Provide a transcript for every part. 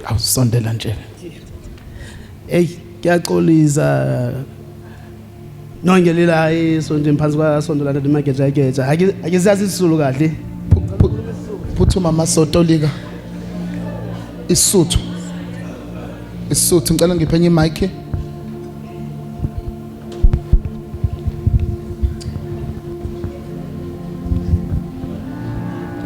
Awusondela nje. Hey, kuyaxolisa nonke lila esontweni phansi kwasonto lana limagejageja. Ake siyazi isiZulu kahle. Phuthuma masotolika. Isuthu. Isuthu ngicela ngiphe enye imic.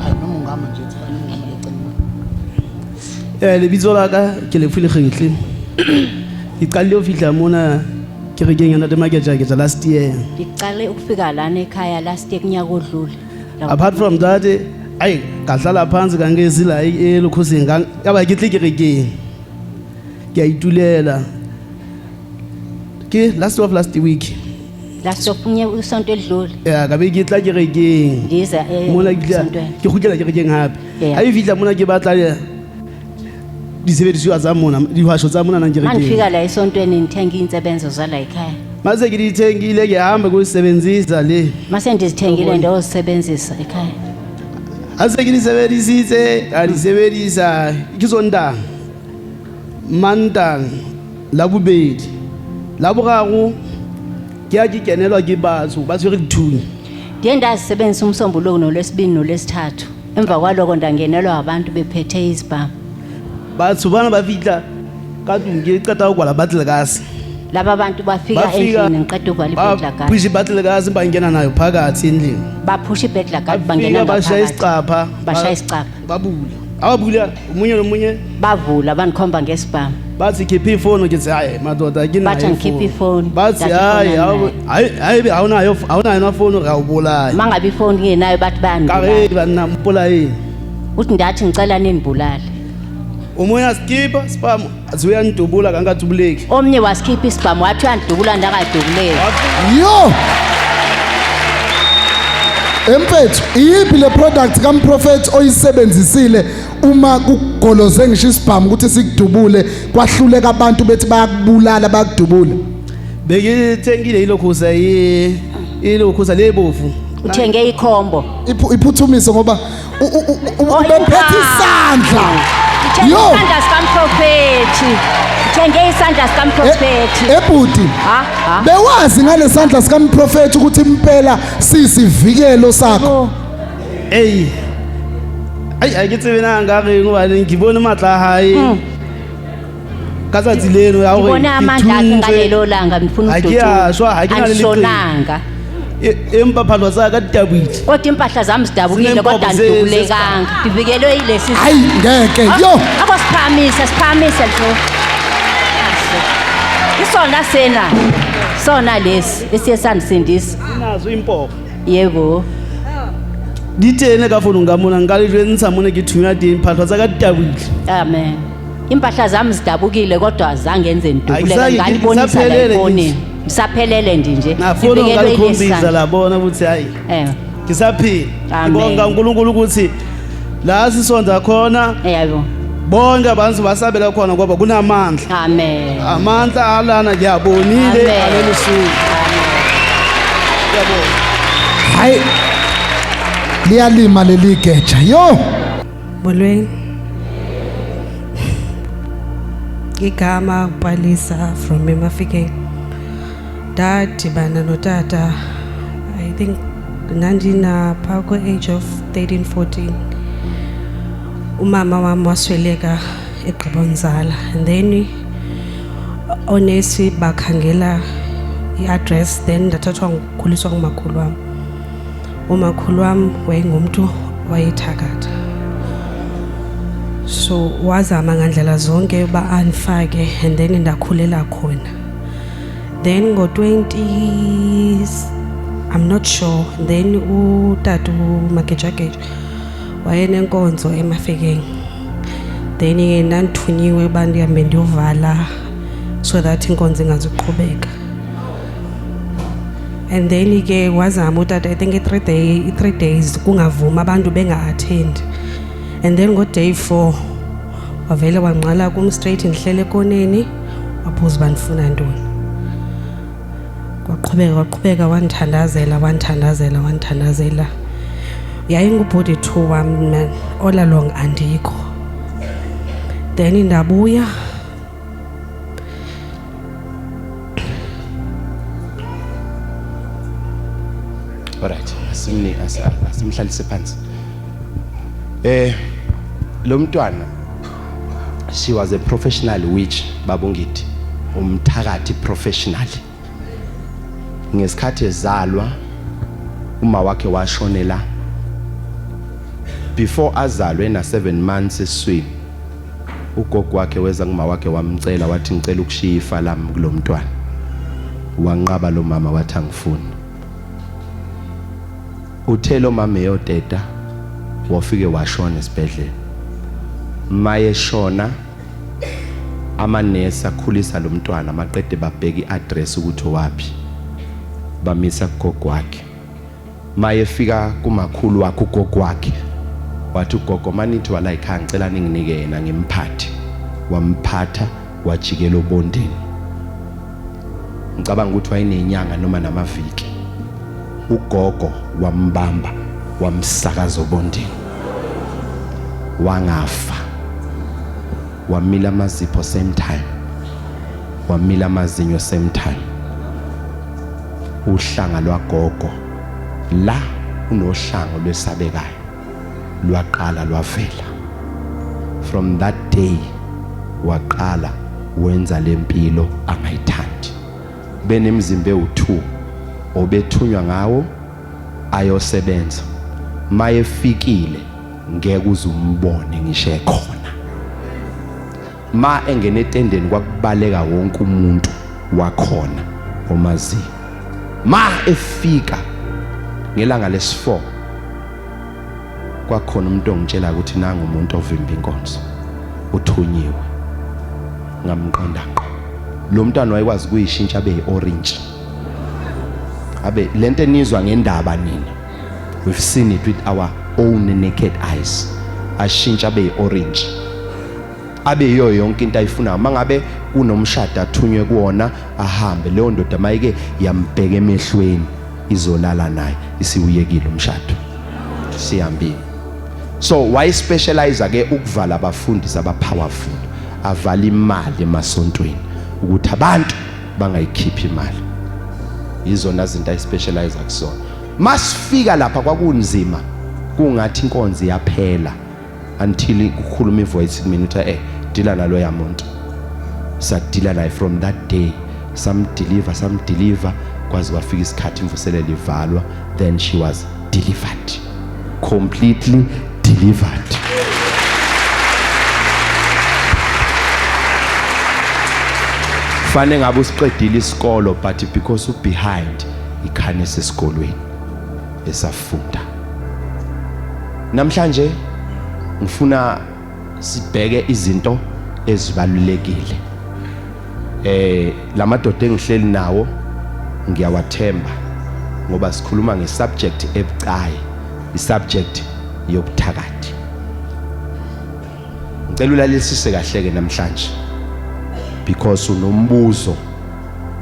Hayi noma ungama nje thina noma ungama lecela. Lebitso la ka ke Lefu Lekgetle. Ke qalile ho fihla mona kerekeng ya Ntate Makejakeja last year. Ngiqale ukufika lana ekhaya last year kunyaka odlule. Apart from that, ayi ngahlala phansi kangezi la elokhosini ka ba ke tle kerekeng. Ke a itulela. Ke last of last week. Last of kunyaka isonto elidlule. Ya ka be ke tla kerekeng. Ndiza Mona ke tla esontweni. ke kgutlela kerekeng hape. Yeah. Ha e fihla mona ke batla disebediswa tsa mona, dihwasho tsa mona nang kerekeng. Mangifika la esontweni ngithenga iy'nsebenzo zala ekhaya. Mase ke dithengile ke hambe kuyisebenzisa le. Mase ndizithengile ndiyozisebenzisa ekhaya. Ha se ke di sebedisitse, ka di sebedisa ke Sontaga, Mantaga, Labobedi, Laboraro ke ha ke kenelwa ke batho ba tshwere dithunya. Ndiye ndazisebenzisa uMsombuluko noLwesibini noLwesithathu. Emva kwaloko ndangenelwa abantu bephethe izibhamu. Batho bana ba fihla ka tlung ke qeta ho kwala batlekase. Laba bantu bafika Bafika endlini ngiqeda ukuvala ba i-burglar guard. phusha i-burglar ba nkena nayo phakathi endlini. Baphusha i-burglar guard bangena Bafika bashaya ngaphakathi. isicapha. Bashaya isicapha. Babula. Ababula omunye nomunye Bavula bandikhomba ngesibhamu. bathi khipha ifoni ngithi hayi madoda Bathi akinayo angikhiphe ifoni. Bathi Ndathi ifoni hayi anginayo. hayi hayi awunayo awunayo nafoni ngawubulala. Mangabe ifoni ngenayo bathi Ka bayandibulala. re banna mpolayeng. Uthi ndathi ngicela nindibulale. Omunye asikhipha sibhamu athi uyandidubula kangadubuleki. Omnye wasikhipha isibhamu wathi uyandidubula ndakadubuleki. Yo! Emfethu, iyiphi le product kaMprofet oyisebenzisile uma kugoloze ngisho isibhamu ukuthi sikudubule kwahluleka abantu bethi bayakubulala bayakudubula? Bekithengile ilokhuza ilokhuza lebovu. Uthenge ikhombo. Iphuthumise ngoba Oh, ubephethe isandla. Uthenge Yo! isandla sikamprofethi. Uthenge isandla sikamprofethi. Ebhuti. Ha ha. Bewazi ngalesandla sikamprofethi ukuthi impela sisivikelo sakho. Ey. Ai a ke tsebe na nka reng hobane ke bone matla a hae. Ka tsatsi leno ya hore Ngibone ke amandla akhe thuntswe. ngalelo langa ngifuna Ha ke a shwa, ha ke na le leqeba. Andishonanga. Empa phahlo tsa ka di tabuile. Kodwa impahla zami zidabukile Sinempopo kodwa andidubulekanga. Ndivikelwe yilesi. Hayi ngeke yo. Ako siphakamise, siphakamise lo. Isona sena. Sona lesi esiye sandisindisa. Nazo impopo. Yebo. Di tene ka fonong ka mona nka le jwentsha mona ke thunya teng phahlo tsa ka di tabuile. Amen. Impahla zami zidabukile kodwa azange enze ndidubuleke Ayizange, ngalibonisa la ngisaphelele efonini. Ngisaphelele nje nje. Na fono Ngivikelwe yilesi ngalikhombisa sandla. labona ukuthi hayi Eh. ngisaphila. Amen. Ngibonga uNkulunkulu ukuthi la sisonza khona Yebo. bonke abantu basabela khona ngoba kunamandla. Amen. Amandla alana ngiyabonile Amen. alolu suku. Ngiyabonga. Hayi liyalima leli geja. Yo! Molweni. Igama uPalisa from eMafikeng. Ndadibana notata I think ndandinapha kwe-age of 13 14. Umama wam wasweleka egqibonzala and then oonesi bakhangela i-address then ndathathwa ngukhuliswa ngumakhulu wam. Umakhulu wam wayengumntu wayethakatha. So wazama ngandlela zonke uba andifake and then ndakhulela khona. Then ngo-20 I'm not sure then utata uMagejageja wayenenkonzo eMafikeng. Then ke ndandithunyiwe uba ndihambe ndiyovala so that inkonzo ingazuqhubeka. And then ke wazama utata I think i-3 days kungavumi abantu benga-attend. And then ngo-day 4 wavele wangqala kum straight ndihlele ekoneni wabuza uba ndifuna ntoni. Kwaqhubeka kwaqhubeka wandithandazela wandithandazela wandithandazela. Yayingubhodi 2 wam man all along andikho. Then ndabuya. Alright, asimni asimhlalise phansi. Lo mntwana, she was a professional witch, babungidi, umthakathi professional. Ngesikhathi ezalwa, uma wakhe washonela before azalwe na 7 months esiswini. Ugogo wakhe weza kuma wakhe wamcela, wathi, "Ngicela ukushiya ifa lami kulomntwana." Wanqaba lo mama, wathi, "Angifuni." Uthe lo mama eyoteta, wafike washona esibhedlela. Mayeshona, amanesi akhulisa lo mntwana, maqede babheka iaddress ukuthi owapi, bamisa kugogo wakhe. Mayefika kumakhulu wakhe ugogo wakhe, wathi ugogo, "Manithi wala ekhaya, ngicela ninginike yena ngimphathe." Wamphatha, wajikela obondeni. Ngicabanga ukuthi wayenenyanga noma namaviki, ugogo wambamba, wamsakaza obondeni, wangafa. Wamila amazipho same time, wamila amazinyo same time. Uhlanga lwagogo la unohlanga lwesabekayo lwaqala lwavela. From that day waqala wenza lempilo angayithandi, benemzimba ewu2 obethunywa ngawo ayosebenza. Mayefikile, ngeke uze umbone ngisho ekhona. Ma engena etendeni, kwakubaleka wonke umuntu wakhona omaziyo. Ma efika ngelanga lesi4, kwakhona umuntu ongitshela ukuthi nanga umuntu ovimba inkonzo, uthunyiwe. Ngamqonda ngqo. Lo mntwana wayekwazi kuyishintsha abe yi-orange, abe lento enizwa ngendaba nina. We've seen it with our own naked eyes. Ashintsha abe yi-orange, abe yiyo yonke into ayifunayo. Mangabe kunomshado athunywe kuwona, ahambe. Leyo ndoda mayike yambheka emehlweni, izolala naye, isiwuyekile umshado, sihambile. So wayispecialize ke ukuvala abafundisi abapowerful, avala imali emasontweni ukuthi abantu bangayikhiphi imali. Yizona zinto ayispecialize kusona. Masifika lapha kwakunzima, kungathi inkonzo iyaphela until kukhuluma ivoice kumina uthi, "Deala naloya muntu." Sadeala naye from that day, samdeliver, samdeliver kwaze kwafika isikhathi imvuselelo ivalwa. Then she was delivered, completely delivered. Fane ngabe usiqedile isikolo, but because u behind ikhane sesikolweni esafunda. Namhlanje ngifuna sibheke izinto ezibalulekile. Lamadoda engihleli nawo ngiyawathemba ngoba sikhuluma ngesubject ebucayi, isubject yobuthakathi. Ngicela ulalelisise kahle ke namhlanje because unombuzo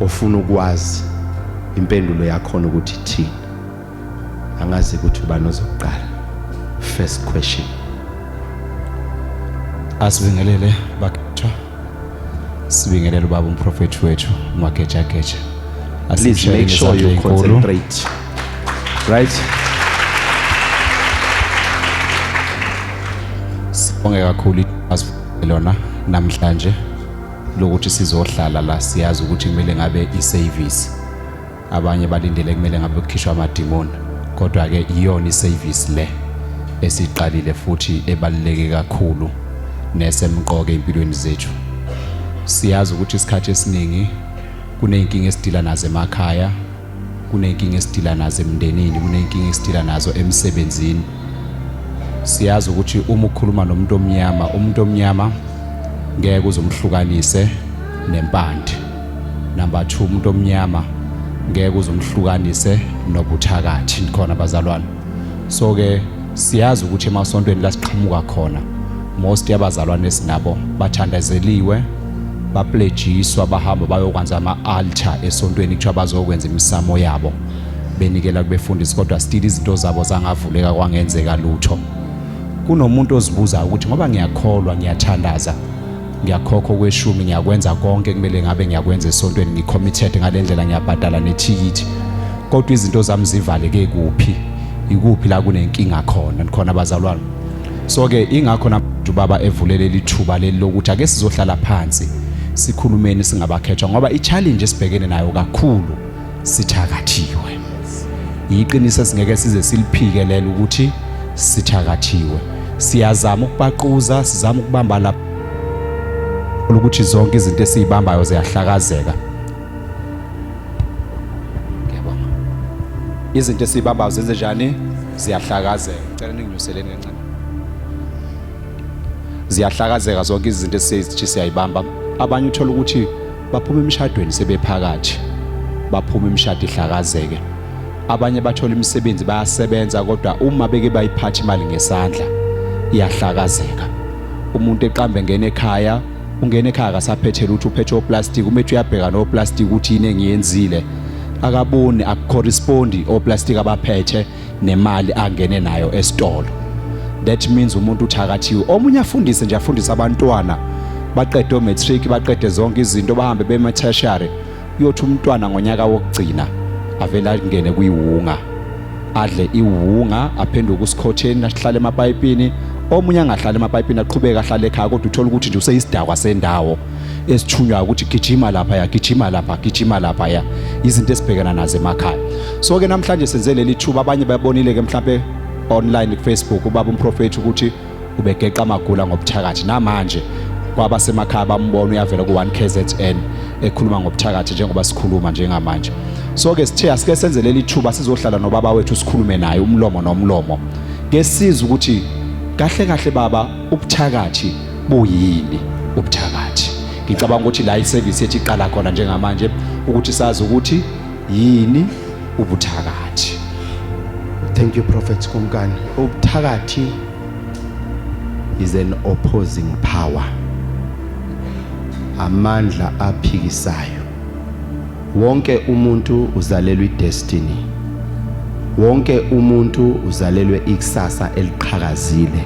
ofuna ukwazi impendulo yakhona ukuthi ithini. Angazi ukuthi ubani ozoqala. First question. Asibingelele bakhetha. Sibingelele ubaba umprofeti wethu uMageja Geja. Please make sure you concentrate, right? Sibonge kakhulu lona namhlanje lokuthi sizohlala la. Siyazi ukuthi kumele ngabe i-service, abanye balindele kumele ngabe kukhishwa amadimoni, kodwa ke iyona i-service le esiqalile futhi ebaluleke kakhulu nesemqoka empilweni zethu. Siyazi ukuthi isikhathi esiningi kuneyinkinga esideala nazo emakhaya, kuneyinkinga esideala nazo emndenini, kuneyinkinga esideala nazo emsebenzini. Siyazi ukuthi uma ukhuluma nomuntu omnyama, umuntu omnyama ngeke uzumhlukanise nempande. Number 2, umuntu omnyama ngeke uzumhlukanise nobuthakathi khona bazalwane. So ke siyazi ukuthi emasontweni la siqhamuka khona, most yabazalwane esinabo bathandazeliwe, bapledgiswa, bahamba bayokwenza ama-altar esontweni, kuthiwa bazokwenza imisamo yabo, benikela kubefundisi, kodwa still izinto zabo zangavuleka, kwangenzeka lutho. Kunomuntu ozibuza ukuthi ngoba ngiyakholwa, ngiyathandaza. Ngiyakhokha okweshumi, ngiyakwenza konke kumele ngabe ngiyakwenza esontweni, ngicommitted ngalendlela, ngiyabhadala nethikithi, kodwa izinto zami zivaleke kuphi? Ikuphi la kunenkinga khona? Nikhona bazalwane? So ke ingakho namanje ubaba evulele lithuba leli lokuthi ake sizohlala phansi sikhulumeni singabakhethwa, ngoba i-challenge esibhekene nayo kakhulu, sithakathiwe. Iqiniso singeke size siliphike lelo ukuthi sithakathiwe. Siyazama ukubaquza, sizama ukubamba lapho ukuthi zonke izinto esizibambayo ziyahlakazeka. Ngiyabonga. Izinto esizibambayo zenze njani? Ziyahlakazeka. Cela ninginyuseleni kancane. Ziyahlakazeka zonke izinto esithi siyayibamba. Abanye uthola ukuthi baphuma emshadweni sebephakathi, baphuma imishado ihlakazeke. Abanye bathola imisebenzi, bayasebenza, kodwa uma beke bayiphatha imali ngesandla iyahlakazeka. Umuntu eqambe ngena ekhaya, ungena ekhaya akasaphethe lutho, uphethe oplastic. Uma ethi uyabheka noplastic ukuthi yini engiyenzile, akaboni, akucorrespondi oplastic abaphethe nemali angene nayo esitolo. That means umuntu uthakathiwe. Omunye afundise nje, afundise abantwana, baqede o-matric, baqede zonke izinto, bahambe bema tertiary, uyothi umntwana ngonyaka wokugcina avele angene kuyiwunga, adle iwunga, aphenduke usikhotheni, ahlale emapayipini. Omunye angahlala emapayipini, aqhubeke ahlale ekhaya, kodwa uthola ukuthi nje useyisidakwa sendawo esithunywayo ukuthi gijima lapha ya, gijima lapha, gijima lapha ya. Izinto esibhekana nazo emakhaya. So ke namhlanje senze leli thuba. Abanye babonile ke mhlambe online ku Facebook ubaba umprofeti ukuthi ubegeqa amagula ngobuthakathi. Namanje kwabasemakhaya bambona, uyavela ku 1 KZN ekhuluma ngobuthakathi njengoba sikhuluma njengamanje. So ke sithe asike senze leli thuba, sizohlala nobaba wethu, sikhulume naye umlomo nomlomo, ke siza ukuthi kahle kahle baba, ubuthakathi buyini ubuthakathi? Ngicabanga ukuthi la iservice yethu iqala khona njengamanje, ukuthi sazi ukuthi yini ubuthakathi. Thank you, Prophet Kumkani. Ubuthakathi is an opposing power, amandla aphikisayo. Wonke umuntu uzalelwe idestiny, wonke umuntu uzalelwe ikusasa eliqhakazile.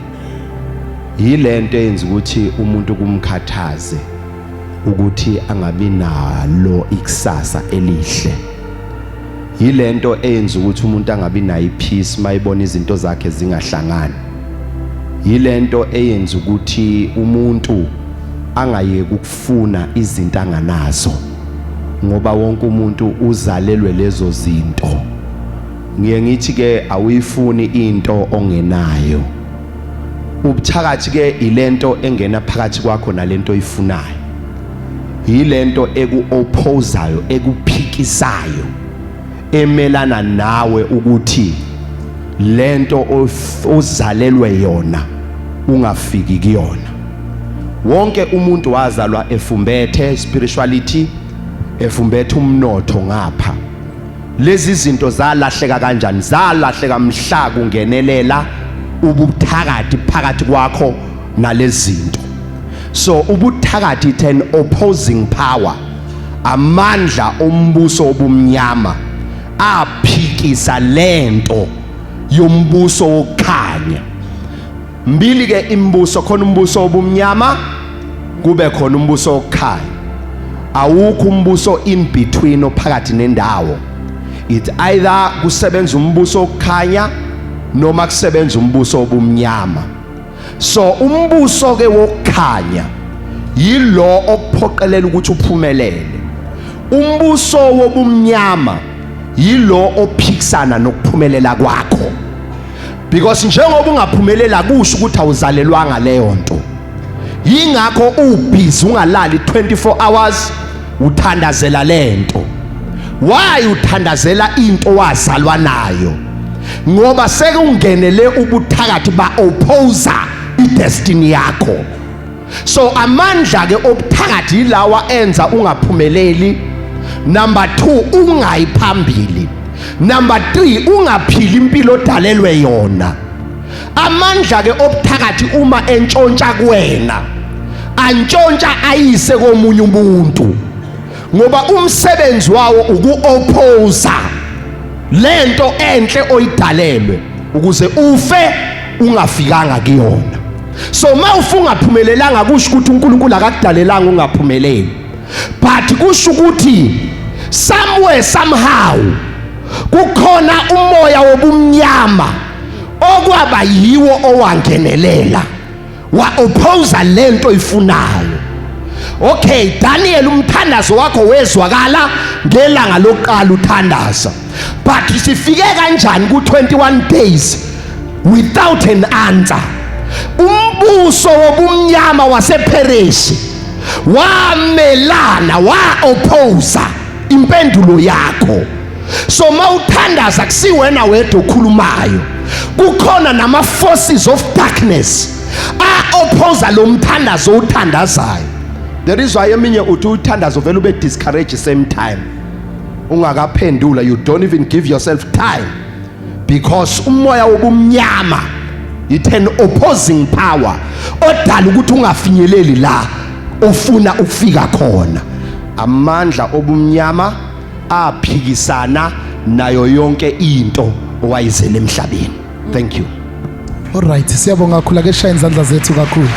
Yilento eyenza ukuthi umuntu kumkhathaze ukuthi angabi nalo ikusasa elihle. Yilento eyenza ukuthi umuntu angabi nayo ipeace mayibona izinto zakhe zingahlangani. Yilento eyenza ukuthi umuntu angayeki ukufuna izinto anganazo, ngoba wonke umuntu uzalelwe lezo zinto. Ngiye ngithi ke awuyifuni into ongenayo. Ubuthakathi ke ilento engena phakathi kwakho nalento oyifunayo, yilento eku-opposayo, ekuphikisayo, emelana nawe ukuthi lento ozalelwe yona ungafiki kuyona. Wonke umuntu wazalwa efumbethe spirituality, efumbethe umnotho ngapha. Lezi zinto zalahleka kanjani? Zalahleka mhla kungenelela ubuthakathi phakathi kwakho nalezi zinto. So ubuthakathi, it's an opposing power, amandla ombuso obumnyama aphikisa lento yombuso wokukhanya. Mbili ke imibuso khona, umbuso obumnyama, kube khona umbuso wokukhanya. Awukho umbuso in between, ophakathi nendawo. It either kusebenza umbuso wokukhanya noma kusebenza umbuso obumnyama. So umbuso ke wokukhanya yilo okuphoqelela ukuthi uphumelele. Umbuso wobumnyama yilo ophikisana nokuphumelela kwakho, because njengoba ungaphumelela kusho ukuthi awuzalelwanga leyo nto. Yingakho ubhizi ungalali 24 hours uthandazela lento. Why uthandazela into wazalwa nayo? Ngoba sekungenele ubuthakathi, ba opposer idestiny yakho. So amandla ke obuthakathi yilawa enza ungaphumeleli. Number 2, ungayi phambili. Number 3, ungaphili impilo odalelwe yona. Amandla ke obuthakathi uma entshontsha kuwena, antshontsha ayise komunye umuntu, ngoba umsebenzi wawo uku-opposa lento enhle oyidalelwe ukuze ufe ungafikanga kuyona. So mawufungaphumelelanga kusho ukuthi uNkulunkulu akakudalelanga ungaphumeleli, but kusho ukuthi somewhere, somehow kukhona umoya wobumnyama okwaba yiwo owangenelela wa-oppose lento oyifunayo. Okay, Daniel, umthandazo wakho wezwakala ngelanga lokuqala uthandaza, but sifike kanjani ku-21 days without an answer? Umbuso wobumnyama wasePheresi wamelana, wa-opposa impendulo yakho. So mawuthandaza, kusiwena wedwa okhulumayo, kukhona nama forces of darkness a-opposa lo mthandazo othandazayo. There is why eminye uthi uthandazo vele ube discourage same time ungakaphendula. You don't even give yourself time because umoya wobumnyama, it an opposing power odala ukuthi ungafinyeleli la ofuna ukufika khona. Amandla obumnyama aphikisana nayo yonke into owayizele emhlabeni. Thank you. Alright, siyabonga kakhulu. Ake shaya izandla zethu kakhulu.